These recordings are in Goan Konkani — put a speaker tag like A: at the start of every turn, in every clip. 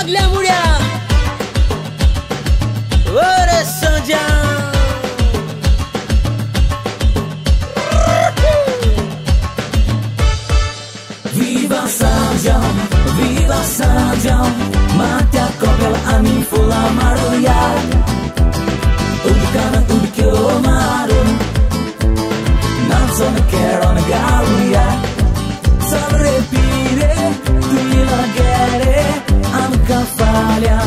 A: सगल्या मुड्या ओरे सजा
B: Viva Sanjam, viva Sanjam, Matya kopel ani fula maruya. Udkana udkyo maru, Namson keron garuya. Sabre pire, tuila gere, amka falha,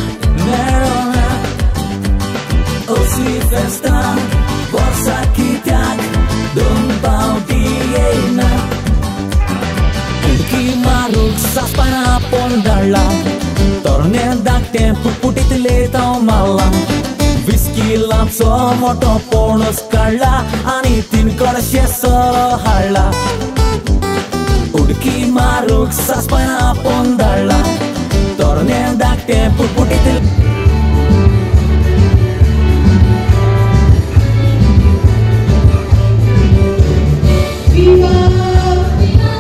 B: merona. Osi festa, borsa kityak, dumpau diena. Mahrukh सासपाना आपोवन धाडला तरणे धाकटे पुटपुटीतले तांव मारला विस्की लांबचो मोठो पणस काडला आनी तीन कडशे सोरो हाडला उडकी मारूक सासपाना आपोवन धाडला तरणे धाकटे पुटपुटीतले
C: Viva, viva.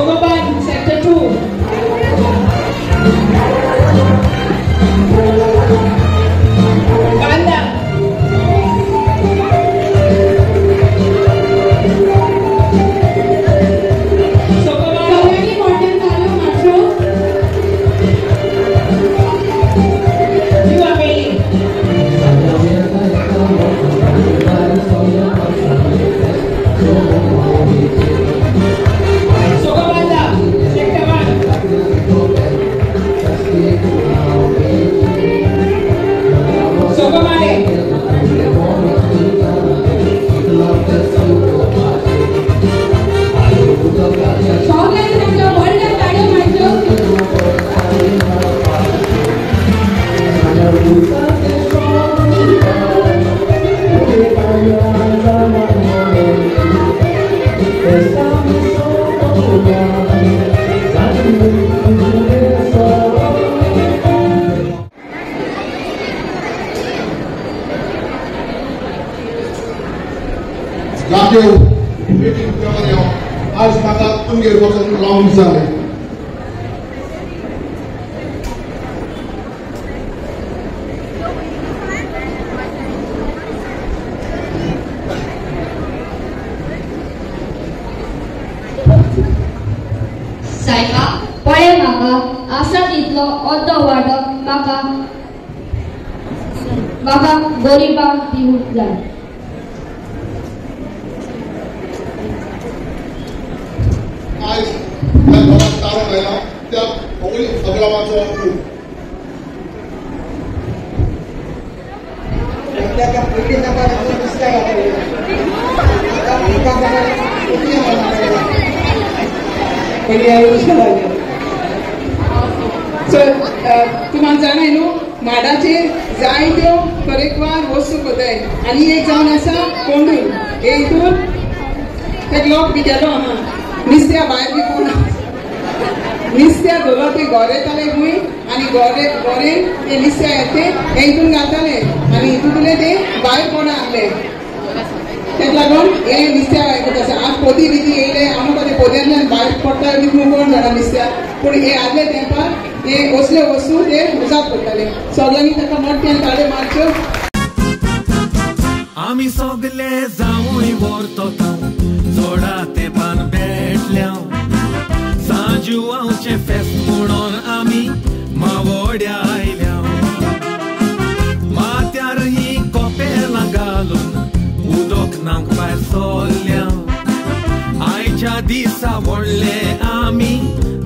C: Sokoban, Sector 2. Banda. Sokoban.
D: सगळ्यांनी मोठ्यान ताळयो मारच्यो.
C: You are waiting. Sokobanda, Sector 1. Sokomale.
D: सगळ्यांनी तांकां व्हडल्या ताळयो मारच्यो.
E: जाग्यो मिटींग प्रमाणे आज म्हाका तुमगेर वचून लावंक जाय.
D: सायबा पळय म्हाका आसा तितलो अर्दो वांटो म्हाका म्हाका गरिबांक दिवंक जाय.
E: आयज त्या घराक तारो आयला त्या होळी अब्रामाचो पूत.
C: सो तुम्हाला जाणा न्हू माडाचेर जायत्यो तरेकवार वस्तू करताय आनी एक जावन आसा कोंडूल. हे हितून ते लोक बी गेलो आहा निस्त्या भायर बी कोण निस्त्या धरलो ते गोरेताले भूंय आनी गोरे गोरेन ते निस्त्या येते हे हितून घालताले आनी हितूंतले ते भायर कोण आहले. तेका लागून हे निस्त्या आयकत आसा. आज पोती बिती येयले आमकां ते पोत्यांतल्यान भायर पडटा बी कोण जाणा निस्त्या, पूण हे आदले तेंपार हे असले वस्तू ते उजाद करताले. सगळ्यांनी ताका मोठ्यान ताळे मारच्यो.
B: आमी सगले जावूय व्हरतोता चोडा तेंपान भेटल्या सांजुआंचें फेस्त म्हणून आमी मावोड्या आयल्या. माथ्यार ही कोपेलां घालून उदक नांक भायर सोल्ल्या. आयच्या दिसा व्हडले आमी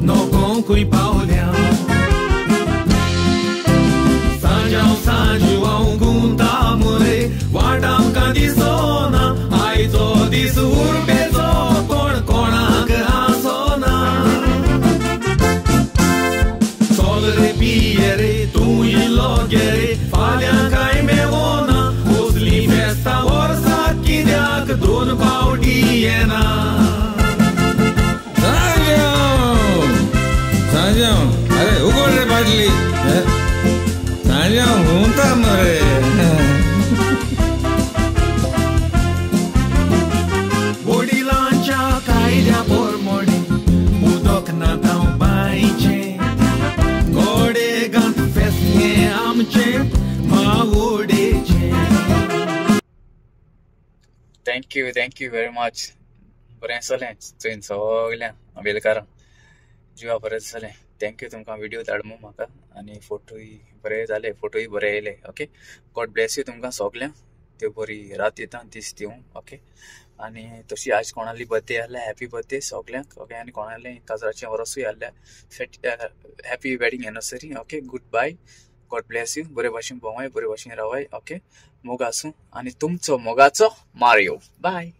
B: नोकोंकूय पावल्या. सांजांव सांजुआंव गुंता मुरे वाट आमकां दिसोना. आयचो दीस उर्बेचो कोण कोणाक आसोना. चल रे पिये रे तूं इल्लो गे रे फाल्यां कांय मेवोना. असली फेस्तां वर्साक कित्याक दोन फावटी येना.
F: सांजांव अरे उगड रे बाटली. सांजांव घुंवता मरे.
B: वडिलांच्या कायद्या पोरमोडी उदक ना बांयचें गोडे गांत फेस्त हें आमचें मावोडेचें.
G: Thank you very much. बरें जालें चोयन सगळ्यांक वेलकारांक जिवा बरें जालें. Thank you तुमकां व्हिडिओ धाड म्हूण म्हाका आनी फोटोय बरे जाले, फोटोय बरे येयले. ओके, गॉड ब्लेस you तुमकां सगळ्यांक. त्यो बरी रात दिता दीस दिवं. ओके, आनी तशी आज कोणाली बर्थडे आहल्या हॅपी बर्थडे सगळ्यांक. ओके, आनी कोणाले काजराचें वरसूय आहल्या happy wedding anniversary. Okay, good bye, God bless you. बरे भाशेन भोंवाय, बरे भाशेन रावाय. ओके, मोग आसूं आनी तुमचो मोगाचो मारियो. बाय.